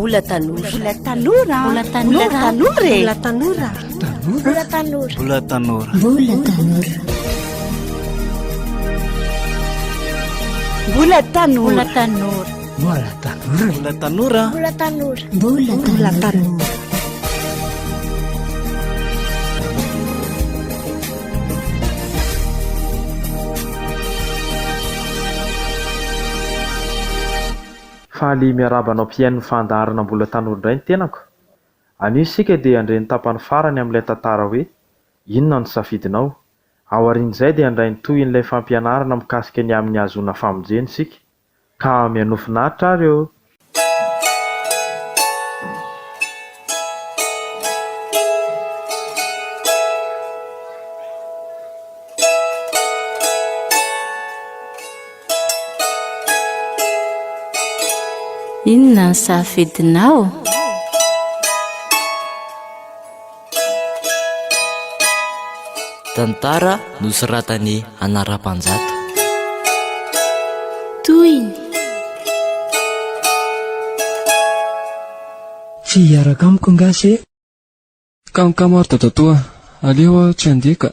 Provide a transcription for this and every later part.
Mbola tanora. Mbola tanora. Mbola tanora. Mbola tanora e. Mbola tanora. Mbola tanora. Mbola tanora. Mbola tanora. Mbola tanora. Mbola tanora. Mbola tanora. Mbola tanora. Mbola tanora. Faly miarahaba anao mpihaino ny fandaharana Mbola Tanora indray ny tenako. Anio isika dia handre ny tapany farany amin'ilay tantara hoe Inona no safidinao? Aorian'izay dia handray ny tohin'ilay fampianarana mikasika ny amin'ny hahazoana famonjena isika. Ka mihainoa finaritra ary ô! Inona ny safidinao? Tantara nosoratan'i Anarampanjato. Tohiny. Tsy hiaraka amiko angaha se? Kamokamo ary dadatoa, aleo aho tsy handeha ka.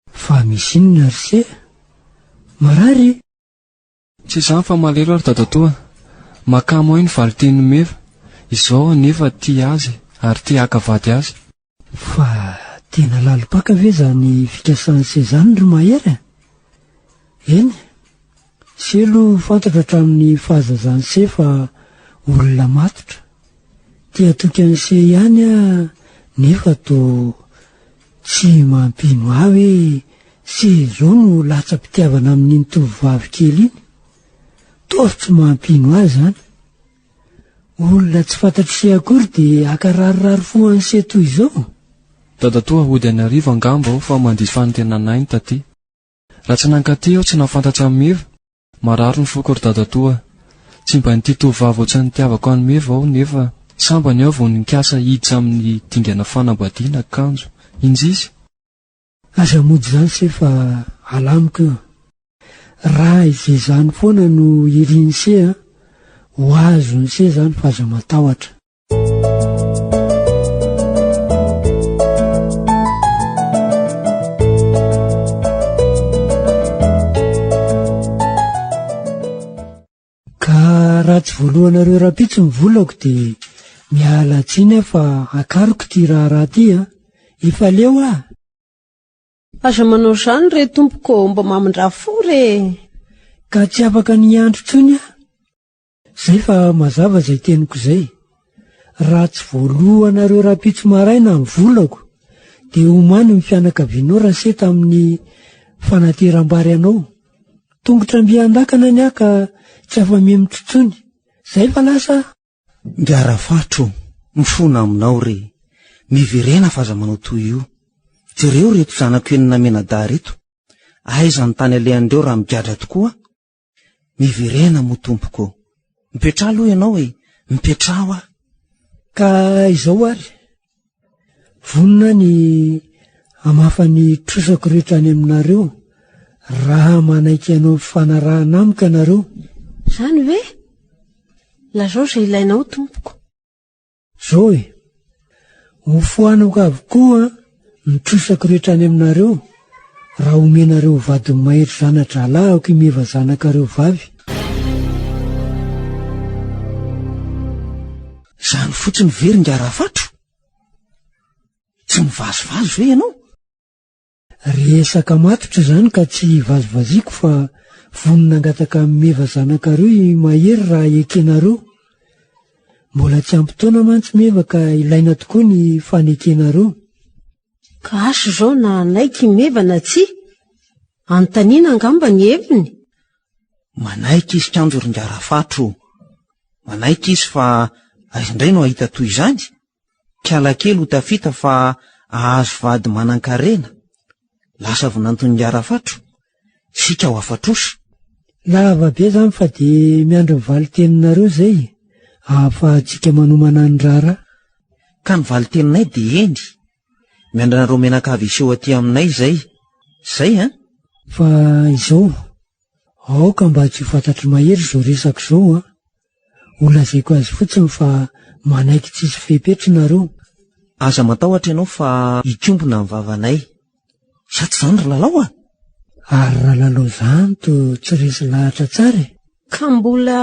Fa misy inona ry se? Marary e? Tsy izany fa malahelo aho ry dadatoa. Mahakamo ahy ny valin-tenin'i Meva. Izao aho nefa tia azy ary te haka vady azy. Fa tena lalim-paka ve izany fikasan'i se izany ry Mahery a? Eny, se aloha fantatro hatramin'ny fahazazan'i se fa olona matotra. Te hatoky an'i se ihany aho nefa toa Tsy mampino ahy hoe se izao no latsa-pitiavana amin'iny tovovavy kely iny. Toa tsy mampino ahy izany. Olona tsy fantatr'i se akory dia haka rarirary fo an'i se toy izao? Dadatoa hody any Iarivo angamba aho fa mandiso fanantenana ahy ny taty. Raha tsy nankaty aho tsy nahafantatra an'i Meva. Marary ny foko ry dadatoa a! Tsy mba nitia tovovavy ohatran'ny nitiavako an'i Meva aho nefa sambany aho vao nikasa hiditra amin'ny dingana fanambadiana kanjo indrisy! Aza mody izany se fa alamiko io. Raha izay izany foana no irin'i se a, ho azon'i se izany fa aza matahotra. Ka raha tsy voalohanareo rahampitso ny volako dia miala tsiny aho fa akariko ity raharaha ity a! Efa leo aho! Aza manao izany re tompoko ô, mba mamindrà fo re! Ka tsy afaka ny hiandry intsony aho. Zay fa mazava zay teniko zay. Raha tsy voalohanareo rahampitso maraina ny volako dia omany ny fianakavianao Raseta amin'ny fanateram-bary anao. Tongotra mby an-dakana ny ahy ka tsy afa-mihemotra intsony. Zay fa lasa aho. Ngiarafatro, mifona aminao re. Miverena fa aza manao toy io. Jereo ireto zanako enina mianadahy ireto. Aiza ny tany alehan'ireo raha migadra tokoa? Miverena moa tompoko ô. Mipetraha aloha ianao e, mipetraha hoa. Ka izao ary, vonona ny hamafa ny trosako rehetra any aminareo raha manaiky hanao fifanarahana amiko ianareo. Izany ve? Lazao izay ilainao tompoko. Zao e! Ho foanako avokoa ny trosako rehetra any aminareo raha omenareo ho vadin'i Mahery zana-drahalahiko i Meva zanakareo vavy. Izany fotsiny ve ry ingahy Rafatro? Tsy mivazivazy ve ianao? Resaka matotra izany ka tsy hivazivaziako fa vonona hangataka amin'i Meva zanakareo i Mahery raha ekenareo. Mbola tsy ampy taona mantsy Meva ka ilaina tokoa ny fanekenareo. Ka asa izao na hanaiky i Meva na tsia. Anontaniana angamba ny heviny. Manaiky izy kanjo ry ingahy Rafatro. Manaiky izy fa aiza indray no hahita toy izany? Kiala kely ho tafita fa ahazo vady manan-karena. Lasa vinanton'i Rafatro. Isika ho afa-trosa. Lava be zany fa de miandry ny valin-teninareo zay ahafahantsika manomana ny raharaha. Ka ny valin-teninay dia eny. Miandry anareo mianakavy hiseho aty aminay izay. Zay an! Fa izao, aoka mba tsy ho fantatr'i Mahery izao resaka izao an! Ho lazaiko azy fotsiny fa manaiky tsisy fepetra nareo. Aza matahotra ianao fa hikombona ny vavanay. Sa tsy izany ry Lalao a? Ary Ralalao izany toa tsy resy lahatra tsara e! Ka mbola.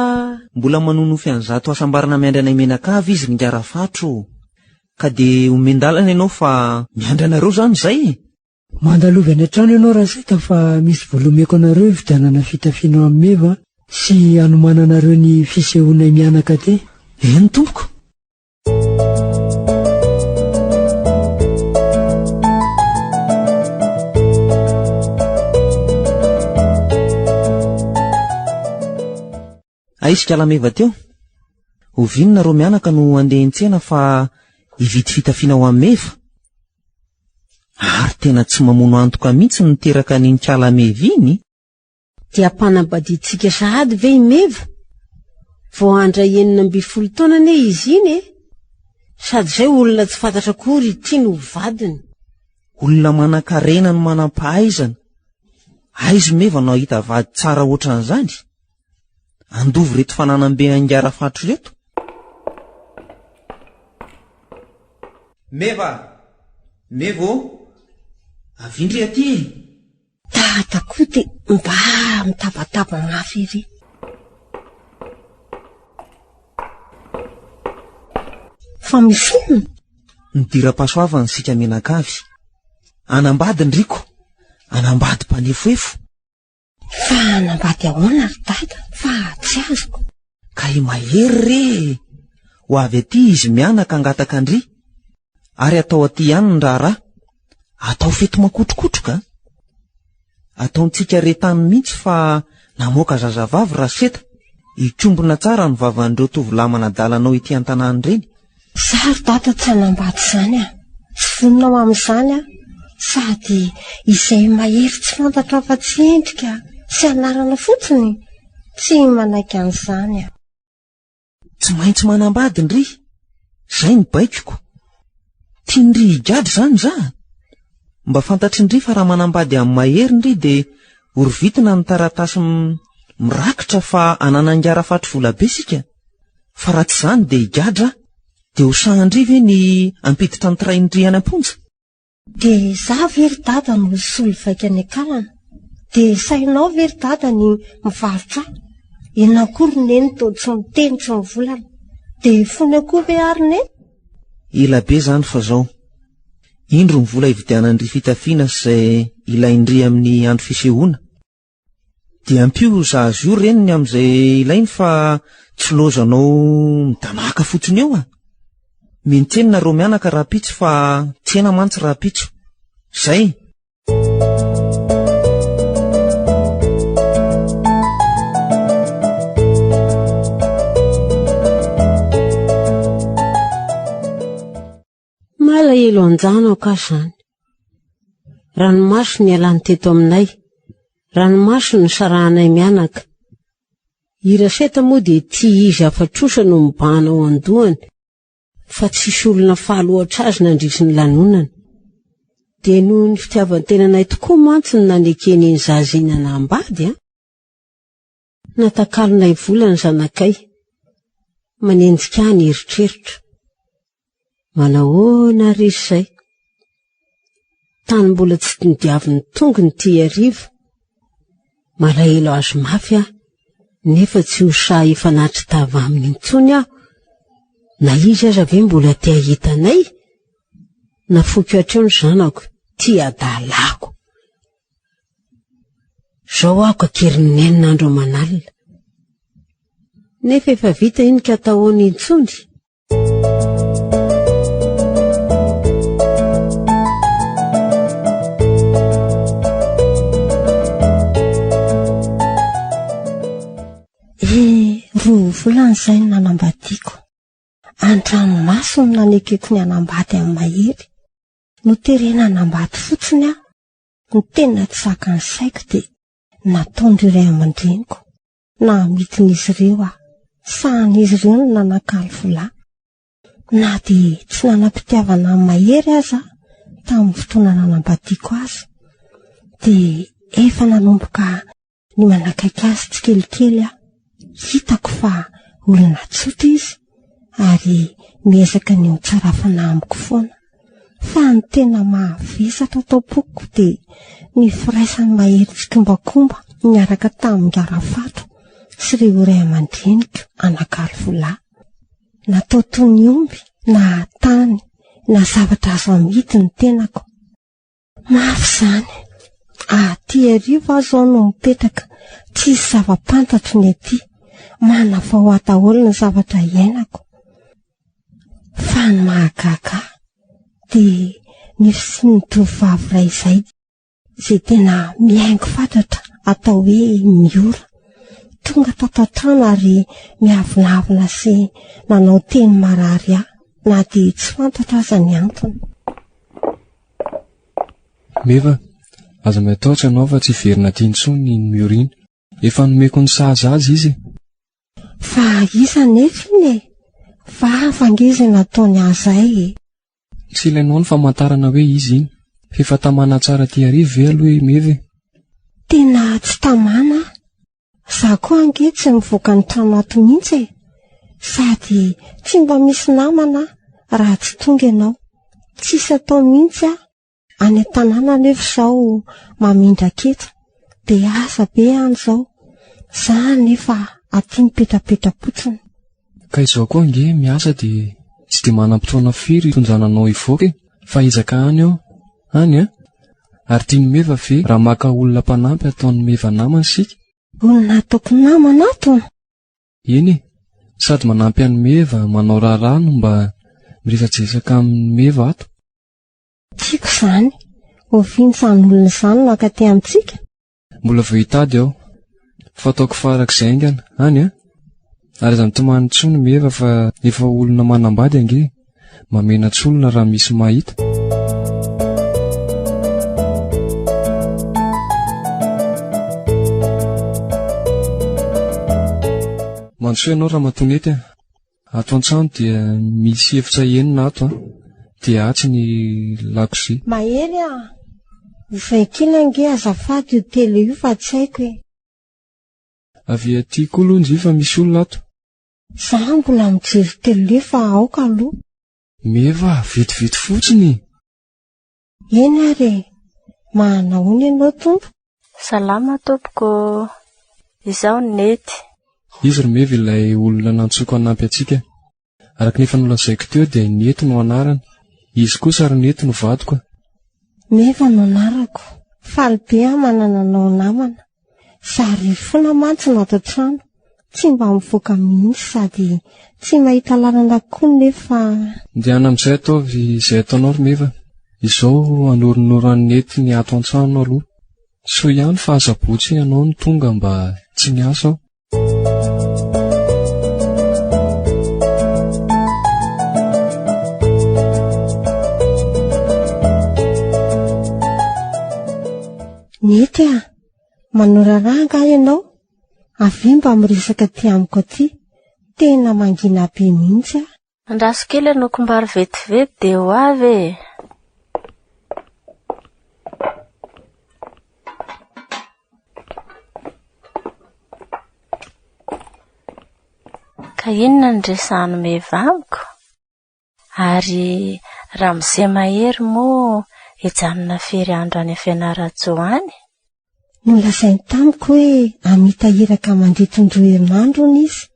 Mbola manonofy an'izato hasambarana miandry anay mianakavy izy ry Ngarafatro o! Ka dia omen-dalana ianao fa miandry anareo izany izay e! Mandalovy any an-trano ianao Raseta fa misy vola omeko anareo hividianana fitafiana ho an'i Meva sy hanomananareo ny fisehoanay mianaka aty. Eny tompoko! Aiza ikala Meva teo? Oviana nareo mianaka no handeha hiantsena fa hividy fitafiana ho an'i Meva? Ary tena tsy mamono antoka mihitsy ny niteraka an'iny kala Meva iny. Dia ampanambadiantsika sahady ve i Meva? Vao handray 16 taona anie izy iny e! Sady izay olona tsy fantatra akory ity no vadiny. Olona manan-karena no manam-pahaizana. Aiza i Meva no hahita vady tsara ohatran'izany? Andovy ireto fananam-be angara fatro ireto. Meva! Meva ô! Avia ndry aty e! Dada koa dia mba mitabataba mafy ery. Fa misy inona? Nidiram-pahasoavana isika mianakavy. Hanambady ndriko! Hanambady mpanefoefo! Fa hanambady ahoana ry dada fa tsy azoko. Ka i Mahery re e! Ho avy aty izy mianaka hangataka an-dry. Ary atao aty ihany ny raharaha. Atao fety makotrokotroka a! Ataontsika re tany mihitsy fa namoaka zazavavy Raseta. Hikombona tsara ny vavan'ireo tovolahy manadala anao ety an-tanàna ireny. Za ry dada tsy hanambady izany ah! Tsy vonona ho amin'izany aho. Sady izay mahery tsy fantatro afa-tsy endrika sy anarana fotsiny, tsy manaiky an'izany aho. Tsy maintsy manambady ndry! Zay ny baikoko. Tian'ndry higadra izany za? Mba fantatry ndry fa raha manambady amin'i Mahery ndry dia horovitina ny taratasy mirakitra fa ananan'ingahy Rafatry vola be isika. Fa raha tsy izany dia higadra aho. Dia ho sahan-dry ve ny hampiditra ny train-dry any am-ponja? Dia za ve ry dada no hisolo vaika ny akalana? Dia sahinao ve ry dada ny mivarotra ahy? Inona koa ry neny toa tsy miteny tsy mivolana? Dia fony koa ve ary neny? Ela be izany fa zao. Indro ny vola hividianan-dry fitafiana sy izay ilain-dry amin'ny andro fisehoana. Dia ampio io zaza io reniny amin'izay ilainy fa tsy lozanao midanàka fotsiny eo a! Miantsena nareo mianaka rahampitso fa tsena mantsy rahampitso. Zay! Malahelo an-janako aho izany. Ranomaso nialany teto aminay, ranomaso nisarahanay mianaka. I Raseta moa dia tia izy afa-trosa no mibahana ao an-dohany, fa tsisy olona faly ohatra azy nandritry ny lanonana. Dia noho ny fitiavan-tenanay tokoa mantsy no nanekeny iny zaza iny hanambady an! Natakalonay vola ny zanakay. Manenjika ahy ny eritreritro. Manahoana ary izy izay? Tany mbola tsy nodiavin'ny tongony ity Iarivo. Malahelo azy mafy aho, nefa tsy ho sahy hifanatri-tava aminy intsony aho. Na izy aza ve mbola te hahita anay? Nafoiko hatreo ny zanako, ty adalako. Zao aho ka kerin'ny enina andro aman'alina. Nefa efa vita iny ka atao ahoana intsony? Eh, roa volana izay no nanambadiako. An-dranomaso no nanekeko ny hanambady amin'i Mahery. Noterena hanambady fotsiny aho. Ny tena tsy zakan'ny saiko dia nataon'ireo ray aman-dreniko na amidin'izy ireo aho. Sahan'izy ireo no nanakalo vola ahy. Na dia tsy nanam-pitiavana an'i Mahery aza aho tamin'ny fotoana nanambadiako azy, dia efa nanomboka ny manakaiky azy tsikelikely aho. Hitako fa Olona tsotra izy ary miezaka ny ho tsara fanahy amiko foana. Fa ny tena mahavesatra ato am-poko dia ny firaisan'i Mahery tsikombakomba niaraka tamin'i Ngarafato sy ireo ray aman-dreniko anak'arivolahy. Natao toy ny omby na tany na zavatra azo amidy ny tenako. Mafy izany. Aty Iarivo aho izao no mipetraka, tsisy zava-pantatro ny aty. Manavao ahy daholo ny zavatra iainako. Fa ny mahagaga ahy dia ny fisian'ny tovovavy iray izay, izay tena mihaingo fatratra atao hoe Miora. Tonga tato an-trano ary miavonavona sy nanao teny marary ahy na dia tsy fantatro aza ny antony. Meva, aza matahotra ianao fa tsy hiverina aty intsony iny Miora iny. Efa nomeko ny sahaza azy izy e. Fa iza anefa iny e? Vava ange izay nataony ahy izay e. Tsy ilainao ny famantarana hoe iza iny. F'efa tamana tsara aty Iarivo ve aloha i Meva e? Tena tsy tamana aho. Za koa ange tsy mivoaka ny trano ato mihitsy e. Sady tsy mba misy namana aho raha tsy tonga ianao. Tsisy atao mihitsy aho. Any an-tanàna anefa izao mamindra ketsa, dia asa be any izao. Za anefa aty mipetrapetra-potsiny. Ka izao koa ange miasa dia tsy dia manam-potoana firy hitondrana anao hivoaka e! Fa ezaka any aho, any an! Ary tian'i Meva ve raha maka olona mpanampy ataon'i Meva namana isika? Olona ataoko namana ato? Eny e! Sady manampy an'i Meva manao raharaha no mba miresadresaka amin'i Meva ato. Tiako izany. Oviana izany olona izany no hankaty amintsika? Mbola vao hitady aho. Fa ataoko farak'izay haingana, any an! Ary aza mitomany intsony Meva fa efa olona manambady ange e! Mahamenatra olona raha misy mahita. Mandrosoa ianao Ramatoa Nety a! Ato an-trano dia misy efitra enina ato an, dia atsy ny lakozia. Mahery a! Ovay kely ange azafady io télé io fa tsy haiko e! Avia aty koa aloha njy fa misy olona ato. Za mbola mijery télé fa aoka aloha. Meva, vetivety fotsiny e! Eny ary e! Manahoana ianao tompo? Salama tompoko ô! Izaho Nety. Izy ry Meva ilay olona nantsoiko hanampy antsika. Araka ny efa nolazaiko teo dia Nety no anarany. Izy kosa ry Nety no vadiko a! Meva no anarako. Faly be aho manana anao namana. Zary foana mantsy no ato an-trano. Tsy mba mivoaka mihitsy sady tsy mahita lalana koa nefa. Ndehana amin'izay ataovy izay ataonao ry Meva. Izao hanoronoro an'i Nety ny ato an-trano aloha. Soa ihany fa asabotsy ianao no tonga mba tsy niasa aho. Nety a! Manoraraha angaha ianao? Avia mba miresaka aty amiko aty. Tena mangina be mihitsy aho. Andraso kely hanokom-bary vetivety dia ho avy e! Ka inona no resahan'i Meva amiko? Ary Ramose Mahery moa hijanona firy andro any Fianarantsoa any? Nolazainy tamiko hoe hamita iraka mandritry ny roa herinandro hono izy.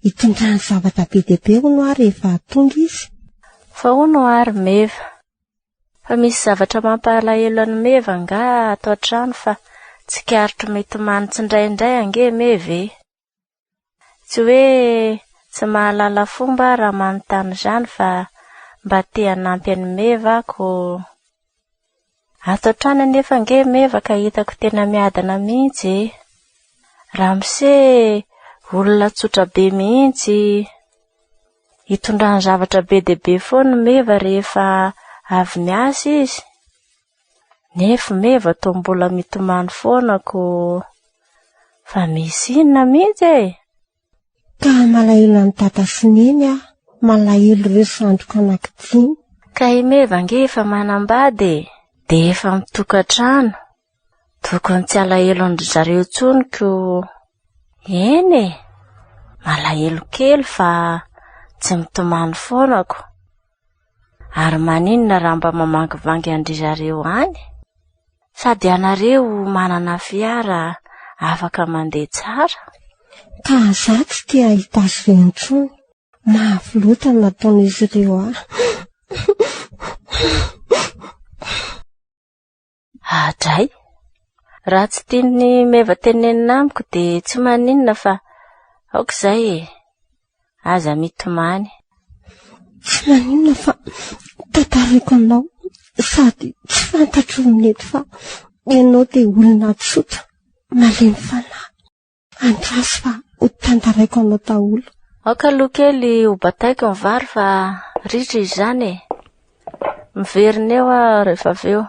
Hitondrany zavatra be dia be hono aho rehefa tonga izy. Fa hono hoa ry Meva, fa misy zavatra mampalahelo an'i Meva angaha ato an-trano fa tsikaritro mitomany tsindraindray ange Meva e! Tsy hoe tsy mahalala fomba aho raha manontany izany fa mba te hanampy an'i Meva aho ko. Ato an-trano anefa ange Meva ka hitako tena miadana mihitsy e. Ramose olona tsotra be mihitsy. Itondrany zavatra be dia be foana Meva rehefa avy miasa izy. Nefa Meva toa mbola mitomany foana ko. Fa misy inona mihitsy e? Ka malahelo an'i Dada sy Neny aho, malahelo ireo zandriko anankidimy. Ka i Meva ange efa manambady e, dia efa mitokantrano. Tokony tsy halahelo an-dry zareo intsony ko. Eny e! Malahelo kely fa tsy mitomany foana ko. Ary maninona raha mba mamangivangy an-dry zareo any? Sady ianareo manana fiara afaka mandeha tsara. Ka za tsy te hahita azy ireo intsony. Mafy loatra ny nataon'izy ireo ahy. Adray! Raha tsy tian'i Meva tenenina amiko dia tsy maninona fa aoka izay e! Aza mitomany. Tsy maninona fa tantaraiko anao sady tsy fantatro ny mety fa ianao dia olona tsotra, malemy fanahy. Andraso fa ho tantaraiko anao daholo. Aoka aloha kely ho bataiko ny vary fa ritra izy izany e. Miverina eo aho rehefa avy eo.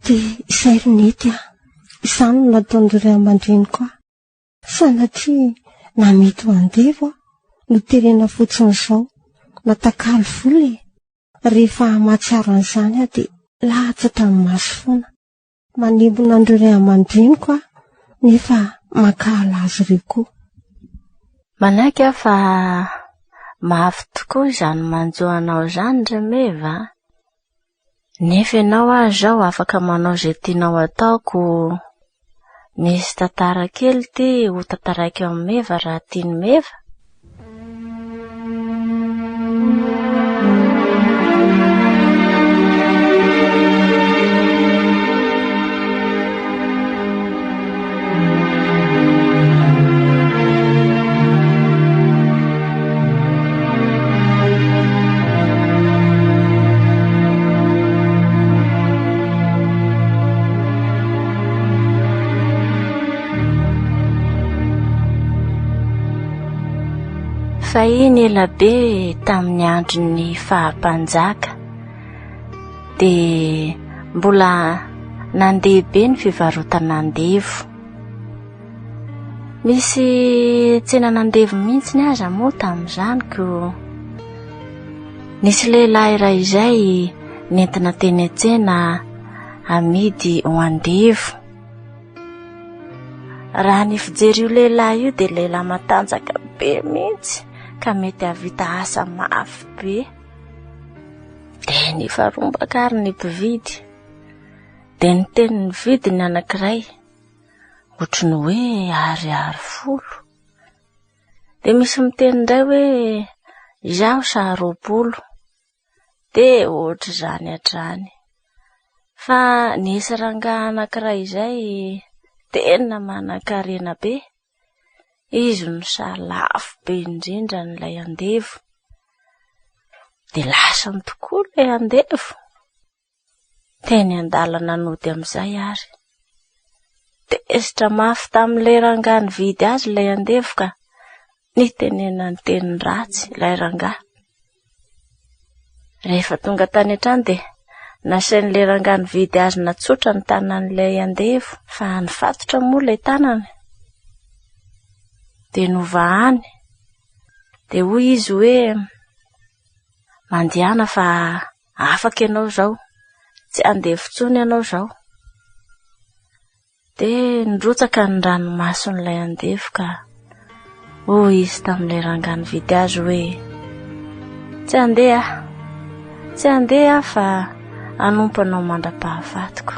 Dia izay ry nety a. Izany no nataon'ireo ray aman-dreniko ahy. Sanatria namidy ho andevo aho, noterena fotsiny izao, natakalo vola e! Rehefa mahatsiaro an'izany aho dia latsaka ny maso foana. Manembona an'ireo ray aman-dreniko aho nefa mankahala azy ireo koa. Manaiky aho fa mafy tokoa izany manjo anao izany ry Meva a! Nefa ianao aza izao afaka manao izay tianao atao ko. Misy tantara kely ity ho tantaraiko amin'i Meva raha tian'i Meva. Fahiny ela be tamin'ny andron'ny faha-mpanjaka dia mbola nandeha be ny fivarotana andevo. Nisy tsenan'andevo mihitsy aza moa tamin'izany ko. Nisy lehilahy iray izay nentina teny an-tsena amidy ho andevo. Raha ny fijery io lehilahy io dia lehilahy matanjaka be mihitsy ka mety hahavita asa mafy be. Dia nifarombaka ary ny mpividy. Dia niteny ny vidiny anankiray. Ohatry ny hoe ariary folo. Dia misy miteny indray hoe izaho saha 20. Dia ohatr'izany hatrany. Fa nisy rangahy anankiray izay tena manankarena be. Izy no saha lafo be indrindra an'ilay andevo. Dia lasany tokoa ilay andevo. Teny an-dalana nody amin'izay ary. Tezitra mafy tamin'ilay rangahy nividy azy ilay andevo ka nitenenany teny ratsy ilay rangahy. Rehefa tonga tany an-trano dia nasain'ilay rangahy nividy azy natsotra ny tanan'ilay andevo fa nifatotra moa ilay tanany. Dia novahany. Dia hoy izy hoe mandehana fa Afaka ianao izao, tsy andevo intsony ianao izao. Dia nirotsaka ny ranomason'ilay andevo ka hoy izy tamin'ilay rangahy nividy azy hoe, Tsy handeha aho, tsy handeha aho fa hanompo anao mandra-pahafatiko.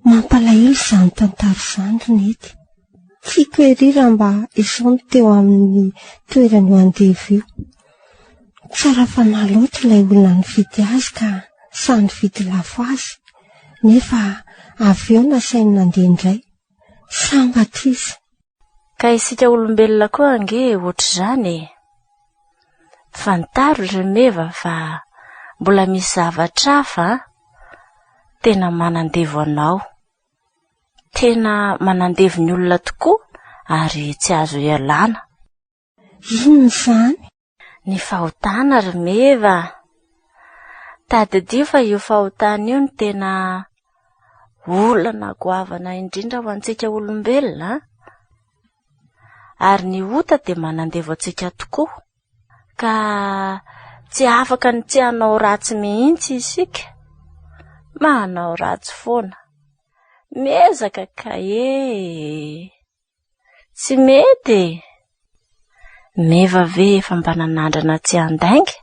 Mampalahelo izany tantara izany ry Nety. Tiako ery raha mba izao no teo amin'ny toeran'io andevo io. Tsara fanahy loatra ilay olona nividy azy ka sahy nividy lafo azy, nefa avy eo nasainy nandeha indray. Sambatra izy. Ka isika olombelona koa ange ohatr'izany e! Fantaro ry Meva fa mbola misy zavatra hafa tena manandevo anao. tena manandevo ny olona tokoa ary tsy azo ialana. Inona izany? Ny fahotana ry Meva a! Tadidio fa io fahotana io no tena olana goavana indrindra ho antsika olombelona a! Ary ny ota dia manandevo antsika tokoa. Ka tsy afaka ny tsy hanao ratsy mihitsy isika. Manao ratsy foana. Miezaka ka e! Tsy mety e! Meva ve efa mba nanandrana tsy handainga?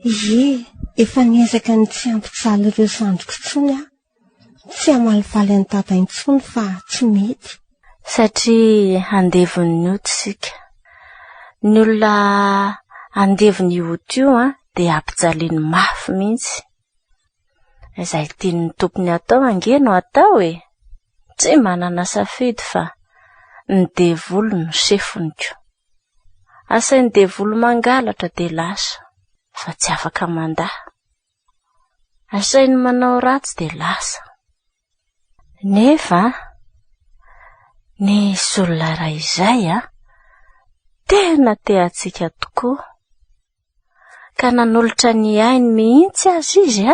Ie, efa niezaka ny tsy hampijaly ireo zandriko intsony aho. Tsy hamalifaly an'i Dada intsony fa tsy mety. Satria andevon'ny ota isika. Ny olona andevon'io ota io dia ampijaliany mafy mihitsy. Izay tian'ny tompony atao ange no atao e! Tsy manana safidy fa ny devoly no sefony ko. Asain'ny devoly mangalatra dia lasa fa tsy afaka mandà. Asainy manao ratsy dia lasa. Nefa nisy olona iray izay tena te antsika tokoa. Ka nanolotra ny ainy mihitsy aza izy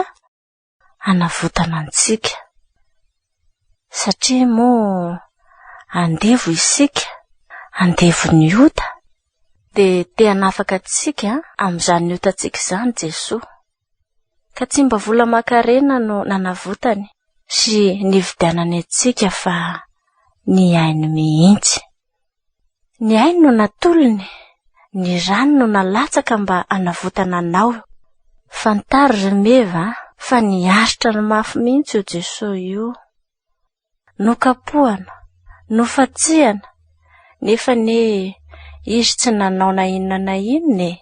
hanavotana antsika. Satria moa andevo isika, andevon'ny ota, dia te hanafaka antsika amin'izany otantsika izany Jesoa. Ka tsy mba vola aman-karena no nanavotany sy nividianany antsika fa ny ainy mihitsy. Ny ainy no natolony, ny rany no nalatsaka mba hanavotana anao. Fantaro ry Meva fa niaritra ny mafy mihitsy io Jesoa io. Nokapohana, nofantsihana, nefa anie izy tsy nanao na inona na inona e!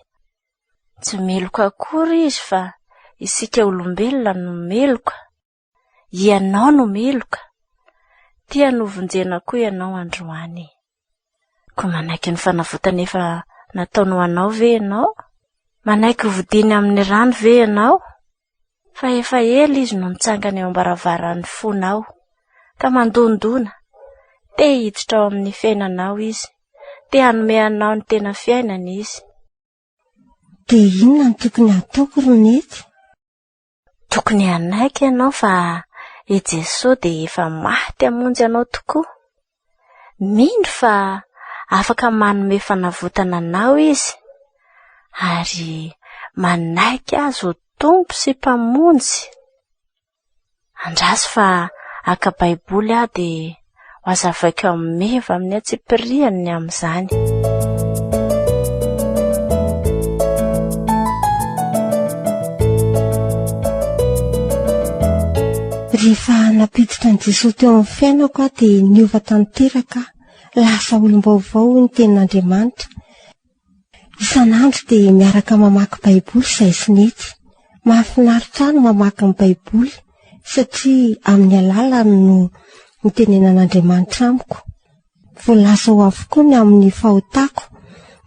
Tsy meloka akory izy fa isika olombelona no meloka. Ianao no meloka. Tiany hovonjena koa ianao androany. Koa manaiky ny fanavotana efa nataony ho anao ve ianao? Manaiky hovidiany amin'ny rany ve ianao? Fa efa ela izy no nitsangana eo am-baravaran'ny fonao, ka mandondona. Te hiditra ao amin'ny fiainanao izy. Te hanome anao ny tena fiainana izy. Dia inona no tokony hataoko ry Nety? Tokony hanaiky ianao fa i Jesoa dia efa maty hamonjy anao tokoa. Mino fa afaka manome fanavotana anao Izy, ary manaiky Azy ho Tompo sy Mpamonjy. Andraso fa haka Baiboly aho dia ho hazavaiko amin'i Meva amin'ny antsipiriany ny amin'izany. Rehefa nampiditra an'i Jesoa teo amin'ny fiainako aho dia niova tanteraka aho. Lasa olom-baovao hoy ny tenin'Andriamanitra. Isan'andro dia miaraka mamaky Baiboly izahay sy Nety. Mahafinaritra ahy ny mamaky ny Baiboly satria amin'ny alalany no nitenenan'Andriamanitra amiko. Voalaza ao avokoa ny amin'ny fahotako.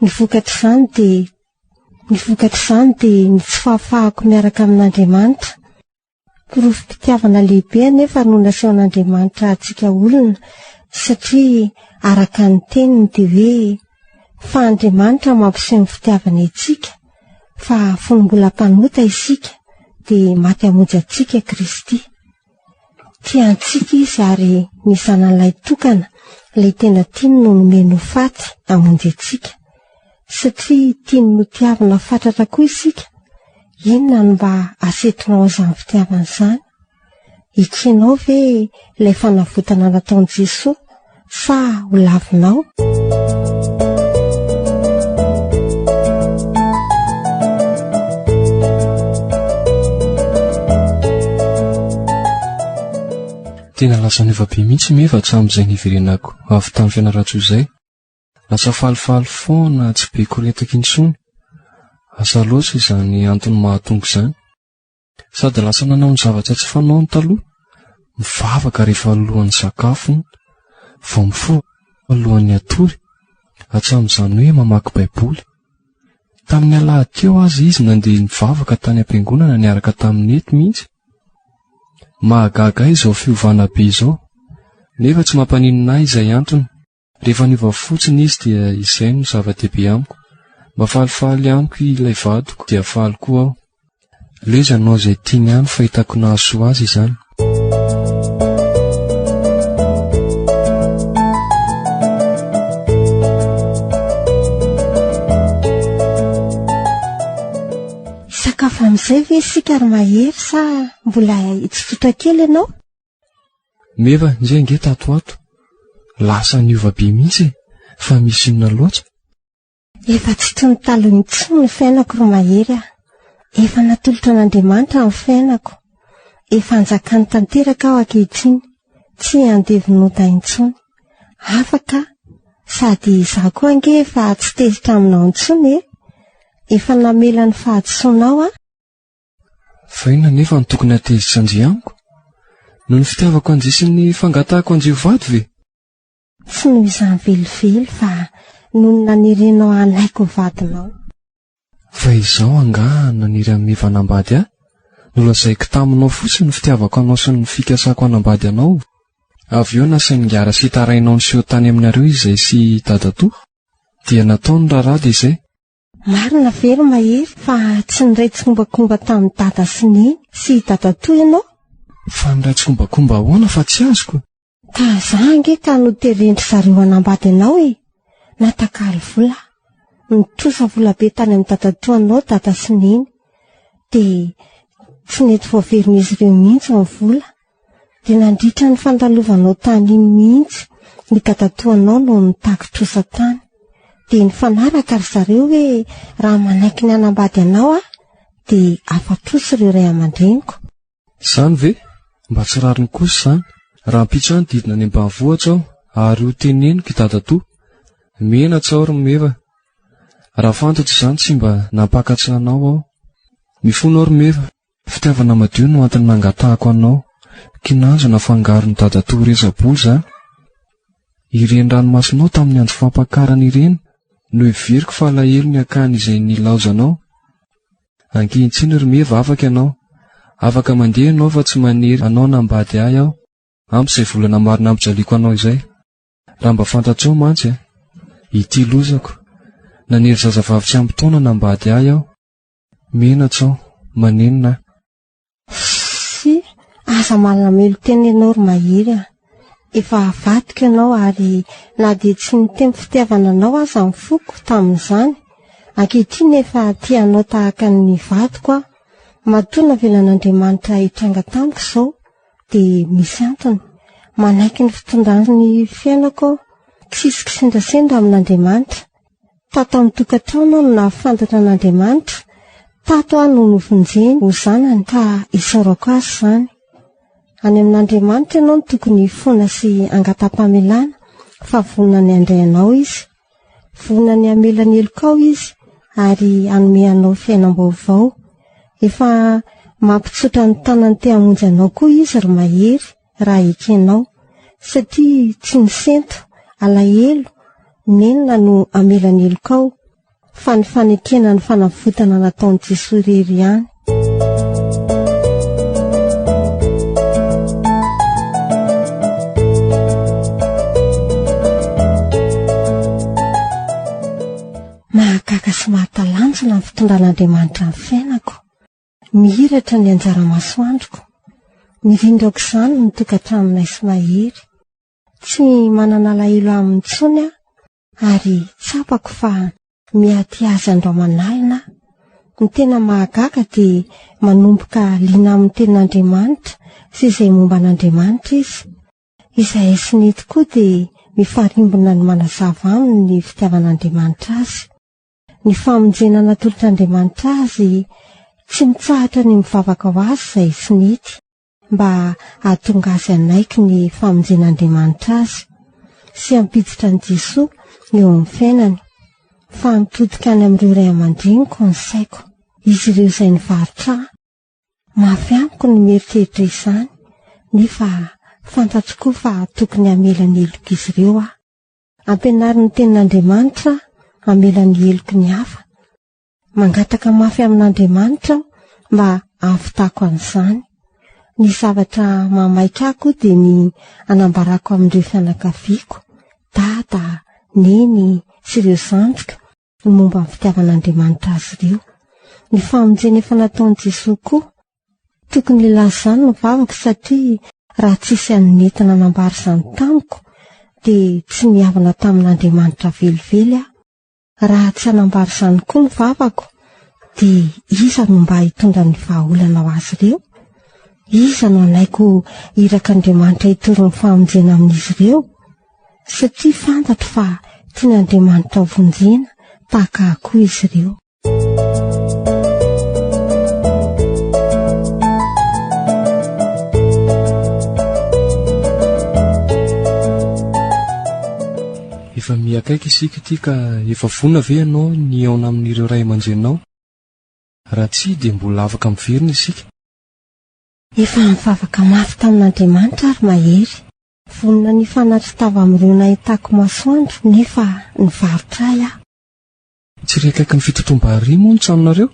Ny vokatr'izany dia ny vokatr'izany dia ny tsy fahafahako miaraka amin'Andriamanitra. Porofom-pitiavana lehibe anefa no nasehon'Andriamanitra antsika olona, satria araka ny teniny dia hoe, Fa Andriamanitra mampiseho ny fitiavany antsika, fa fony mbola mpanota isika, dia maty hamonjy antsika Kristy. Tia antsika Izy ary ny Zanany Lahitokana, ilay tena tiany no nomeny ho faty hamonjy antsika. Satria tiany notiavina fatratra koa isika, inona no mba asetrinao an'izany fitiavana izany? Ekenao ve ilay fanavotana nataon'i Jesoa sa ho lavinao? Tena lasa niova be mihitsy Meva hatramin'izay niverenako avy tany Fianarantsoa izay. Lasa falifaly foana tsy be koretaka intsony. Asa loatra izany antony mahatonga izany. Sady lasa nanao ny zavatra tsy fanaony taloha, mivavaka rehefa alohan'ny sakafo, vao mifoha alohan'ny hatory, hatramin'izany hoe mamaky baiboly. Tamin'ny alahady teo aza izy nandeha nivavaka tany am-piangonana niaraka tamin'i Nety mihitsy. Mahagaga ahy izao fiovana be izao. Nefa tsy mampaninona ahy izay antony. Rehefa niova fotsiny izy dia izay no zava-dehibe amiko. Mba falifaly amiko ilay vadiko dia faly koa aho. Aleo izy hanao izay tiany any fa hitako nahasoa azy izany. Hisakafo amin'izay ve isika ry Mahery sa mbola hitsotsotra kely ianao? Meva, njy ange tato ho ato. Lasa niova be mihitsy e! Fa misy inona loatra? Efa tsy toy ny taloha intsony ny fiainako ry Mahery a! Efa natolotra an'Andriamanitra ny fiainako. Efa anjakany tanteraka aho ankehitriny, tsy andevon'ota intsony. Afaka aho. Sady izaho koa ange efa tsy tezitra aminao intsony e! Efa namela ny fahadisoanao aho. Fa inona anefa no tokony hatezitra an-dry amiko? Noho ny fitiavako an-dry sy ny fangatahako an-dry ho vady ve? Tsy noho izany velively fa noho ny nanirenao hanaiky ho vadinao. Fa izaho angaha naniry an'i Meva hanambady ahy? Nolazaiko taminao fotsiny ny fitiavako anao sy ny fikasako hanambady anao. Avy eo nasain'i Ngara sy Tarainao niseho tany aminareo izay sy Dadatoa. Dia natao ny raharaha dia izay. Marina ve ry Mahery fa tsy niray tsikombakomba tamin'i Dada sy Neny sy i Dadatoa ianao? Fa niray tsikombakomba ahoana fa tsy azoko? Ka za ange ka noteren-dry zareo hanambady anao e! Natakalo vola aho. Nitrosa vola be tany amin'i Dadatoanao Dada sy Neny. Dia tsy nety voaverin'izy ireo mihitsy ny vola. Dia nandritra ny fandalovanao tany iny mihitsy ny dadatoanao no nitaky trosa tany. Dia nifanaraka ry zareo hoe raha manaiky ny hanambady anao aho dia afa-trosa ireo ray aman-dreniko. Izany ve? Mba tsy rariny kosa izany. Rahampitso aho didina any ambanivohitra aho ary ho teneniko i dadatoa. Menatra aho ry Meva. Raha fantatro izany tsy mba nampakatra anao aho. Mifona aho ry Meva. Fitiavana madio no antony nangatahako anao, kinanjo nafangaron'i dadatoa resa-bola izany. Ireny ranomasonao tamin'ny andro fampakarana ireny no heveriko fa alahelo ny akany izay nilaozanao. Ankehitriny ry Meva afaka ianao. Afaka mandeha ianao fa tsy manery anao hanambady ahy aho. Ampy izay volana maro nampijaliako anao izay. Raha mba fantatrao mantsy a! Ity lozako. Nanery zazavavy tsy ampy taona hanambady ahy aho. Menatra aho, manenina aho. Fy, aza malamelo tena ianao ry Mahery a! Efa vadiko ianao ary na dia tsy niteny fitiavana anao aza ny foko tamin'izany, ankehitriny efa tia anao tahaka ny vadiko aho. Matoa navelan'Andriamanitra hitranga tamiko izao dia misy antony. Manaiky ny fitondrany ny fiainako aho, tsisy kisendrasendra amin'Andriamanitra. Tato amin'ny tokantrano aho no nahafantatra an'Andriamanitra, tato aho no novonjeny ho zanany ka isaorako azy izany. Any amin'Andriamanitra ianao no tokony hifona sy hangata-pamelana fa vonona ny handray anao Izy. Vonona ny hamela ny helokao Izy ary hanome anao fiainam-baovao. Efa mampitsotra ny tanany te hamonjy anao koa Izy ry Mahery. raha ekenao, satria tsy ny sento, alahelo, nenina no hamela ny helokao, fa ny fanekena ny fanavotana nataon'i Jesoa irery ihany. Mahagaga sy mahatalanjona ny fitondran'Andriamanitra ny fiainako. Mihiratra ny anjara masoandroko. Mirindra aok'izany ny tokantranonay sy Mahery. Tsy manana alahelo aminy intsony aho ary tsapako fa miaty azy andro aman'alina aho. Ny tena mahagaga dia manomboka liana amin'ny tenin'Andriamanitra sy izay momba an'Andriamanitra izy. Izahay sy Nety koa dia mifarimbona ny manazava aminy ny fitiavan'Andriamanitra azy. Ny famonjena natolotr'Andriamanitra azy, tsy mitsahatra ny mivavaka ho azy izay tsy nety, mba hahatonga azy hanaiky ny famonjen'Andriamanitra azy, sy hampiditra an'i Jesoa eo amin'ny fiainany. Fa mitodika any amin'ireo ray aman-dreniko ny saiko, izy ireo izay nivarotra ahy. Mafy amiko ny mieritreritra izany, nefa fantatro koa fa tokony hamela ny helok'izy ireo aho. Ampianarin'ny Tenin'Andriamanitra aho hamela ny heloky ny hafa. Mangataka mafy amin'Andriamanitra aho mba hahavitako an'izany. Ny zavatra mahamaika ahy koa dia ny hanambarako amin'ireo fianakaviako, dada, neny sy ireo zandriko, ny momba ny fitiavan'Andriamanitra azy ireo. Ny famonjena efa nataon'i Jesoa koa. Tokony hilaza izany ny vavako satria raha tsisy an'i nety nanambara izany tamiko dia tsy nihavana tamin'Andriamanitra velively aho. Raha tsy hanambara izany koa ny vavako dia iza no mba hitondra ny vahaolana ho azy ireo? Iza no hanaiky ho irak'Andriamanitra hitory ny famonjena amin'izy ireo? Satria fantatro fa tian'Andriamanitra hovonjena tahaka ahy koa izy ireo. Efa miha akaiky isika ity ka efa vonona ve ianao ny hihaona amin'ireo ray aman-dreninao? Raha tsia dia mbola afaka miverina isika. Efa nivavaka mafy tamin'Andriamanitra aho ry Mahery. Vonona ny hifanatri-tava amin'ireo nahitako masoandro nefa nivarotra ahy aho. Tsy re akaikin'ny fitotoam-bary moa ny tranonareo?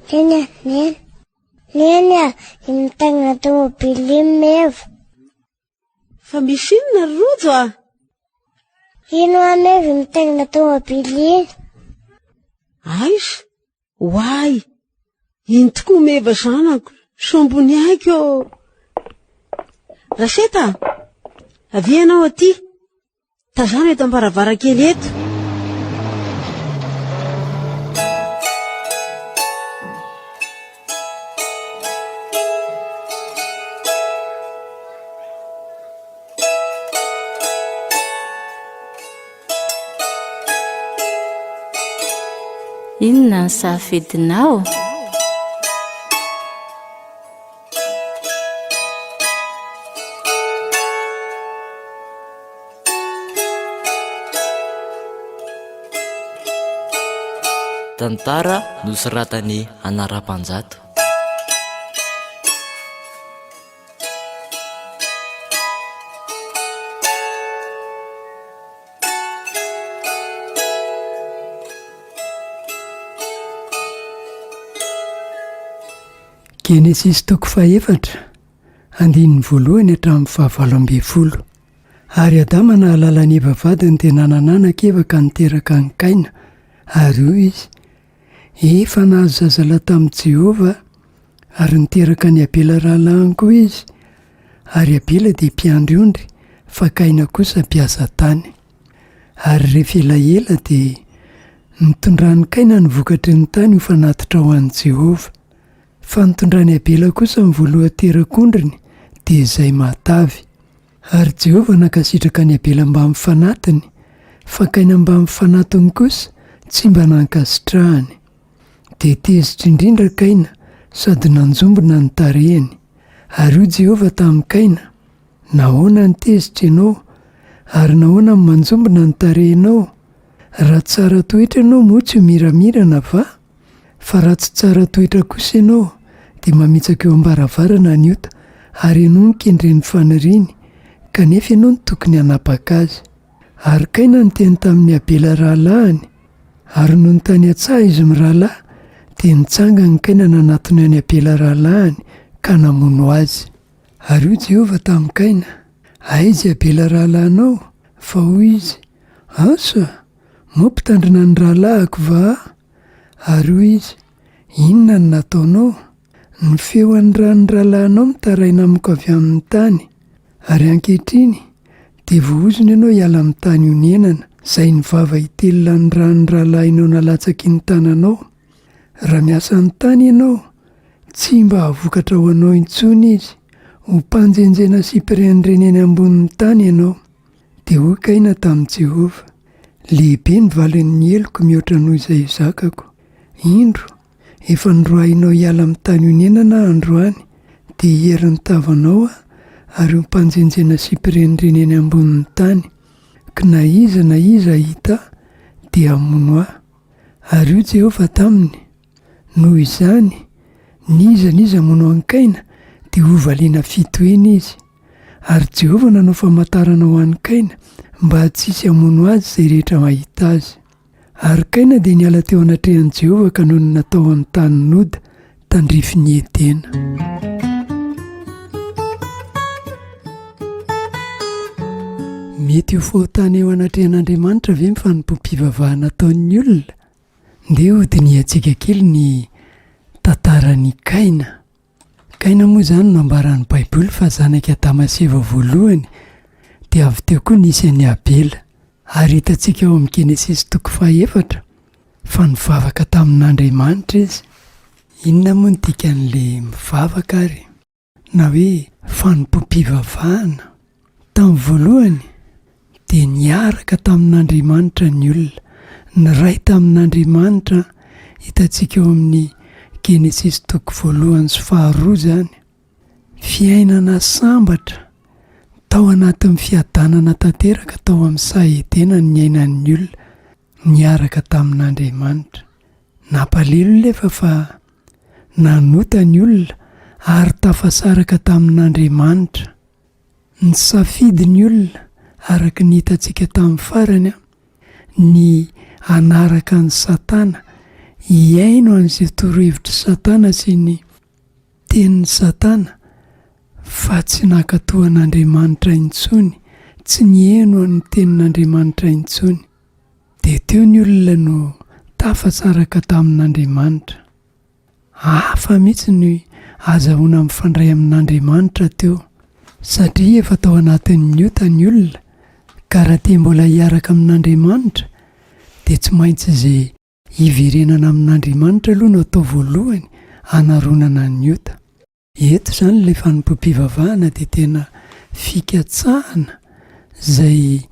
Neny a, neny. Neny a, iny mitaingina tomobily iny Meva. Fa misy inona ry Rojo a? Ino hoa Meva iny mitaingina tomobily iny? Aiza? Oay! Iny tokoa Meva zanako, sombony aiko ô! Raseta! Avia ianao aty! Tazano eto am-baravarankely eto. Inona ny safidinao? Tantara nosoratan'i Anarapanjato. Genesisy toko fahefatra, andininy voalohany hatramin'ny fahavalo ambinifolo. Ary Adama nahalala an'i Eva vadiny dia nanana anaka Eva ka niteraka an'i Kaina, ary hoy izy, Efa nahazo zazalahy tamin'i Jehovah aho. Ary niteraka an'i Abela rahalahiny koa izy, ary Abela dia mpiandry ondry, fa Kaina kosa mpiasa tany. Ary rehefa elaela dia nitondran'i Kaina ny vokatry ny tany ho fanatitra ho an'i Jehovah. Fa nitondran'i Abela kosa ny voalohan-terak'ondriny, dia izay matavy. Ary Jehovah nankasitraka an'i Abela mbamin'ny fanatiny, fa Kaina mbamin'ny fanatiny kosa tsy mba nankasitrahany. Dia tezitra indrindra Kaina sady nanjombona ny tarehiny. Ary hoy Jehovah tamin'i Kaina, Nahoana no tezitra ianao, ary nahoana no manjombona ny tarehinao? Raha tsara toetra ianao moa tsy ho miramirana va? Fa raha tsy tsara toetra kosa ianao, dia mamitsaka eo am-baravarana ny ota, ary ianao no kendren'ny faniriany, kanefa ianao no tokony hanapaka azy. Ary Kaina niteny tamin'i Abela rahalahiny, ary nony tany an-tsaha izy mirahalahy, dia nitsangana Kaina nanatona an'i Abela rahalahiny ka namono azy. Ary hoy Jehovah tamin'i Kaina, Aiza i Abela rahalahinao? Fa hoy izy, Asa, moa mpitandrina ny rahalahiko va aho? Ary hoy izy, Inona no nataonao? Ny feo an'ny ran'ny rahalahinao mitaraina amiko avy amin'ny tany. Ary ankehitriny, dia voaozona ianao hiala amin'ny tany onenana, izay ny vava hitelina ny ran'ny rahalahinao nalatsaky ny tananao. Raha miasa ny tany ianao, tsy mba hahavokatra ho anao intsony izy. Ho mpanjenjena sy mpirenireny eny ambonin'ny tany ianao. Dia hoy Kaina tamin'i Jehovah, Lehibe ny valin'ny heloko mihoatra noho izay zakako. Indro, efa noroahinao hiala amin'ny tany onenana aho androany, dia hiery ny tavanao aho, ary ho mpanjenjena sy mpirenireny eny ambonin'ny tany. Ka na iza na iza hahita ahy, dia hamono ahy. Ary hoy Jehovah taminy, Noho izany, n'iza n'iza hamono an'i Kaina, dia hovaliana fitonena izy. Ary Jehovah nanao famantarana ho an'i Kaina mba tsy hisy hamono azy izay rehetra mahita azy. Ary Kaina dia niala teo anatrehan'i Jehovah ka nonina tao amin'ny tany Noda, tandrifin'i Edena. Mety ho fahotana eo anatrehan'Andriamanitra ve ny fanompoam-pivavahana ataon'ny olona? Ndeha hodinihantsika kely ny tantaran'i Kaina. Kaina moa izany no ambaran'ny Baiboly fa zanak'i Adama sy Eva voalohany, dia avy teo koa nisy an'i Abela. Ary hitantsika ao amin'ny Genesisy toko fahaefatra fa nivavaka tamin'Andriamanitra izy. Inona moa no dikan'ilay mivavaka ary? Na hoe fanompoam-pivavahana? Tamin'ny voalohany dia niaraka tamin'Andriamanitra ny olona, niray tamin'Andriamanitra, hitantsika ao amin'ny Genesisy toko voalohany sy faharoa izany. Fiainana sambatra tao anatin'ny fiadanana tanteraka tao amin'ny saha Edena ny niainan'ny olona niaraka tamin'Andriamanitra. Nampalelo nefa fa nanota ny olona ary tafasaraka tamin'Andriamanitra. Nisafidy ny olona, araka ny hitantsika tamin'ny farany, ny hanaraka an'i Satana, hihaino an'izay torohevitr'i Satana sy ny tenin'i Satana, fa tsy nankatò an'Andriamanitra intsony, tsy niheno ny tenin'Andriamanitra intsony. Dia teo ny olona no tafasaraka tamin'Andriamanitra. Hafa mihitsy ny azahoana mifandray amin'Andriamanitra teo, satria efa tao anatin'ny ota ny olona, ka raha te mbola hiaraka amin'Andriamanitra dia tsy maintsy izay hiverenana amin'Andriamanitra aloha no atao voalohany hanaronana ny ota. Eto izany ilay fanompoam-pivavahana dia tena fikatsahana izay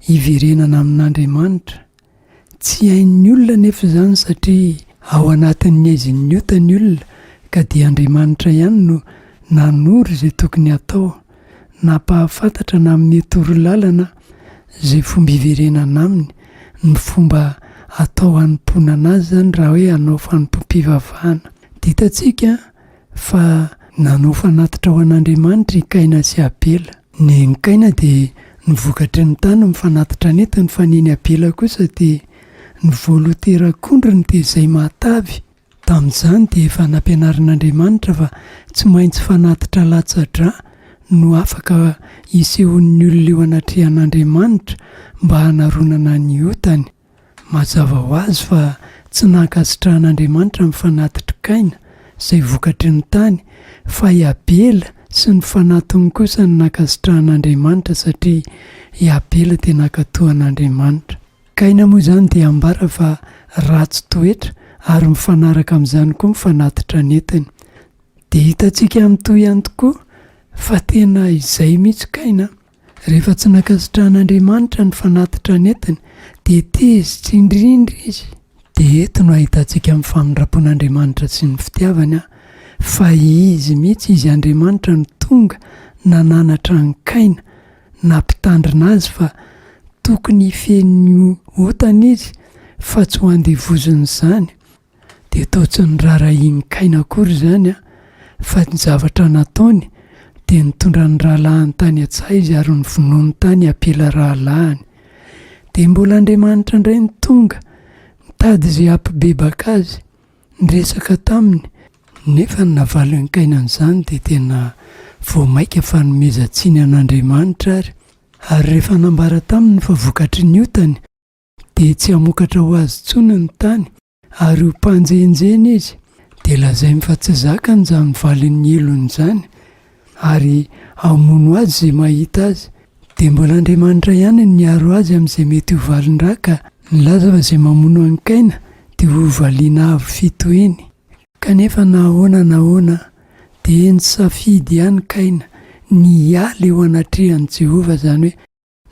hiverenana amin'Andriamanitra. Tsy hain'ny olona anefa izany satria ao anatin'ny haizin'ny ota ny olona ka dia Andriamanitra ihany no nanoro izay tokony hatao, nampahafantatra na amin'ny torolalana izay fomba hiverenana aminy, ny fomba atao hanompoana Azy izany raha hoe hanao fanompoam-pivavahana. Dia hitantsika fa nanao fanatitra ho an'Andriamanitra i Kaina sy Abela. Ny an'i Kaina dia ny vokatry ny tany ny fanatitra nentiny fa ny an'i Abela kosa dia ny voalohan-terak'ondriny dia izay mahatavy. Tamin'izany dia efa nampianarin'Andriamanitra fa tsy maintsy fanatitra latsa-drà no afaka hisehoan'ny olona eo anatrehan'Andriamanitra mba hanaronana ny otany. Mazava ho azy fa tsy nankasitrahan'Andriamanitra ny fanatitr'i Kaina, izay vokatry ny tany, fa i Abela sy ny fanatiny kosa no nankasitrahan'Andriamanitra satria i Abela dia nankatò an'Andriamanitra. Kaina moa izany dia ambara fa ratsy toetra ary mifanaraka amin'izany koa ny fanatitra nentiny. Dia hitantsika mitohy ihany tokoa fa tena izay mihitsy Kaina. Rehefa tsy nankasitrahan'Andriamanitra ny fanatitra nentiny, dia tezitra indrindra izy. Dia eto no ahitantsika ny famindram-pon'Andriamanitra sy ny fitiavany, fa Izy mihitsy, Izy Andriamanitra no tonga nananatra an'i Kaina, nampitandrina azy fa tokony hifehy ny otany izy fa tsy ho andevozin'izany. Dia toa tsy noraharahian'i Kaina akory izany an, fa ny zavatra nataony dia nitondra ny rahalahiny tany an-tsaha izy ary novonoiny tany Abela rahalahiny. Dia mbola Andriamanitra indray no tonga nitady izay hampibebaka azy, niresaka taminy, nefa ny navalin'i Kaina an'izany dia tena vao mainka fanomezan-tsiny an'Andriamanitra ary, ary rehefa nambara taminy fa vokatry ny otany dia tsy hamokatra ho azy intsony ny tany ary ho mpanjenjena izy, dia lazainy fa tsy zakany izany valin'ny helony izany ary hamono azy izay mahita azy. Dia mbola Andriamanitra ihany no niaro azy amin'izay mety ho valin-dra ka nilaza fa izay mamono an'i Kaina dia ho valiana avo fitohiny. Kanefa na ahoana na ahoana dia nisafidy ihany Kaina ny hiala eo anatrehan'i Jehovah, izany hoe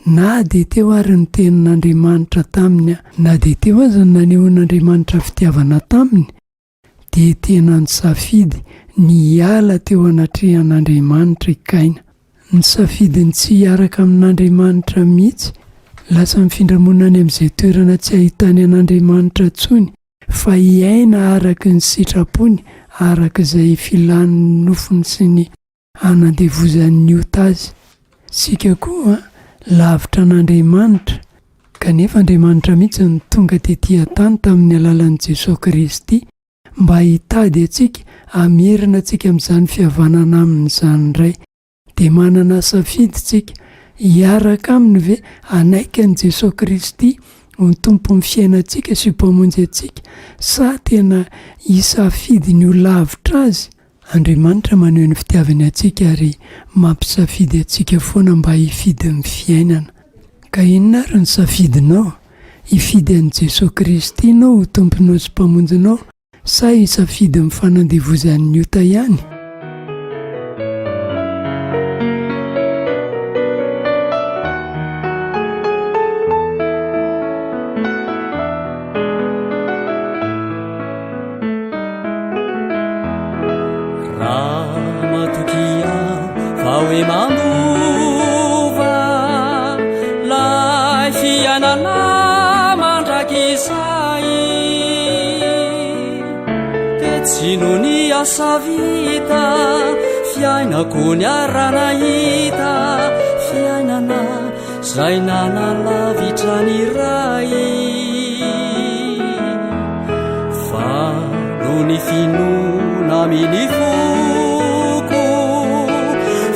Na dia teo ary ny tenin'Andriamanitra taminy, na dia teo aza ny nanehoan'Andriamanitra fitiavana taminy, dia tena nisafidy ny hiala teo anatrehan'Andriamanitra i Kaina. Nisafidy ny tsy hiaraka amin'Andriamanitra mihitsy, lasa nifindra monina any amin'izay toerana tsy ahitany an'Andriamanitra intsony, fa hiaina araka ny sitrapony, araka izay filan'ny nofony sy ny hanandevozan'ny ota azy. Isika koa lavitra an'Andriamanitra, kanefa Andriamanitra mihitsy no tonga tetỳ an-tany tamin'ny alalan'i Jesoa Kristy mba hitady antsika, hamerina antsika amin'izany fihavanana Aminy izany indray. Dia manana safidy isika, hiaraka Aminy ve, hanaiky an'i Jesoa Kristy ho Tompon'ny fiainantsika sy ho Mpamonjy antsika, sa tena hisafidy ny ho lavitra Azy? Andriamanitra maneho ny fitiavany antsika ary mampisafidy antsika foana mba hifidy ny fiainana. Ka inona ary ny safidinao? Hifidy an'i Jesoa Kristy ianao ho Tomponao sy Mpamonjinao sa hisafidy ny fanandevozan'ny ota ihany? Raha matoky aho fa hoe manova lay fiainana mandrakizay dia tsy noho ny asa vita fiainako niara-nahita fiainana Zay nanalavitra ny Ray Fa noho ny finoana amin'ny foko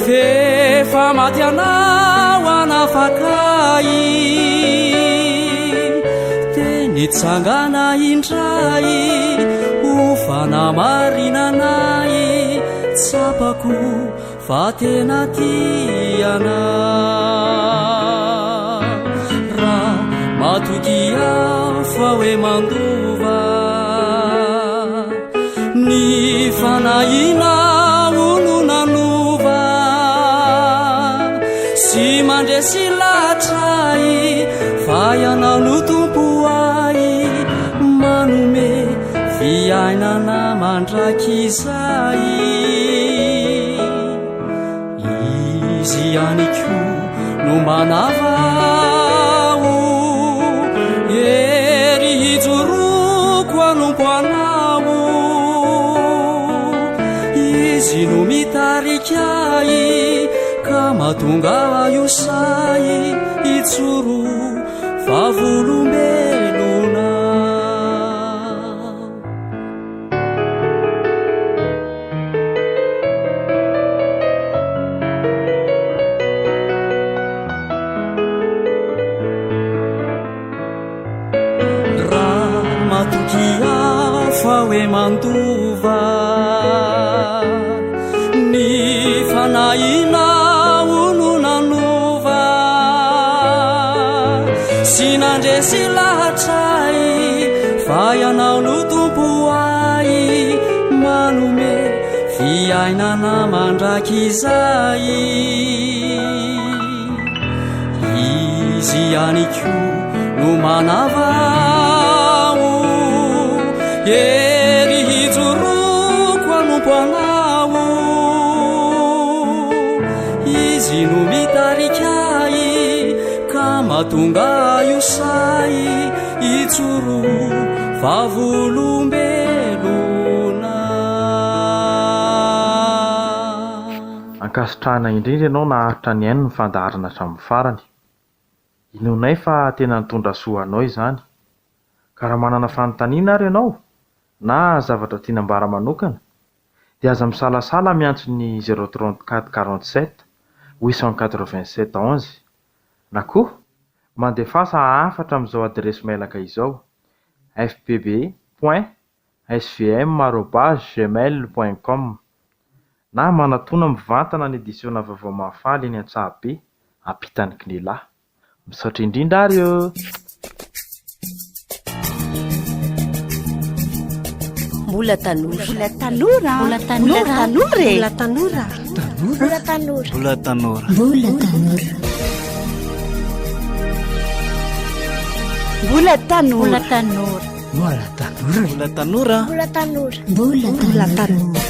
F'efa maty anao hanafaka ahy Dia nitsangana indray ho fanamarinana ahy Tsapako Fa tena tia anah Raha matoky aho fa hoe mandova Ny fanahinao no nanova Sy mandresy lahatra ahy Fa ianao no Tompo ahy Manome fiainana mandrakizay Izy ihany koa no manavao Hery hijoroako hanompo anao Izy no mitarika ahy ka mahatonga ahy ho sahy hijoro vavolombelona. Raha matoky aho fa hoe mandova ny fanahinao no nanova sy nandresy lahatra ahy fa ianao no Tompo ahy manome fiainana mandrakizay. Izy ihany koa no manavao Hery hijoroako hanompo anao Izy no mitarika ahy ka mahatonga ahy ho sahy hijoro vavolombelona. Ankasitrahana indrindra ianao naharitra nihaino ny fandaharana hatramin'ny farany. Inoanay fa tena nitondra soa anao izany. Ka raha manana fanontaniana ary ianao, na zavatra tiana ambara manokana, dia aza misalasala miantso ny zéro 34 47 887 11, na koa mandefasa hafatra amin'izao adiresy mailaka izao, fpb point svm arobase gmail point com na manatona mivantana ny edisiona Vaovao Mahafaly eny Antsahabe, ampitan'ny Cnela. Misaotra indrindra ary ô! Mbola tanora. Mbola tanora. Mbola tanora. Mbola tanora. Mbola tanora. Mbola tanora. Mbola tanora. Mbola tanora. Mbola tanora. Mbola tanora. Mbola tanora. Mbola tanora. Mbola tanora.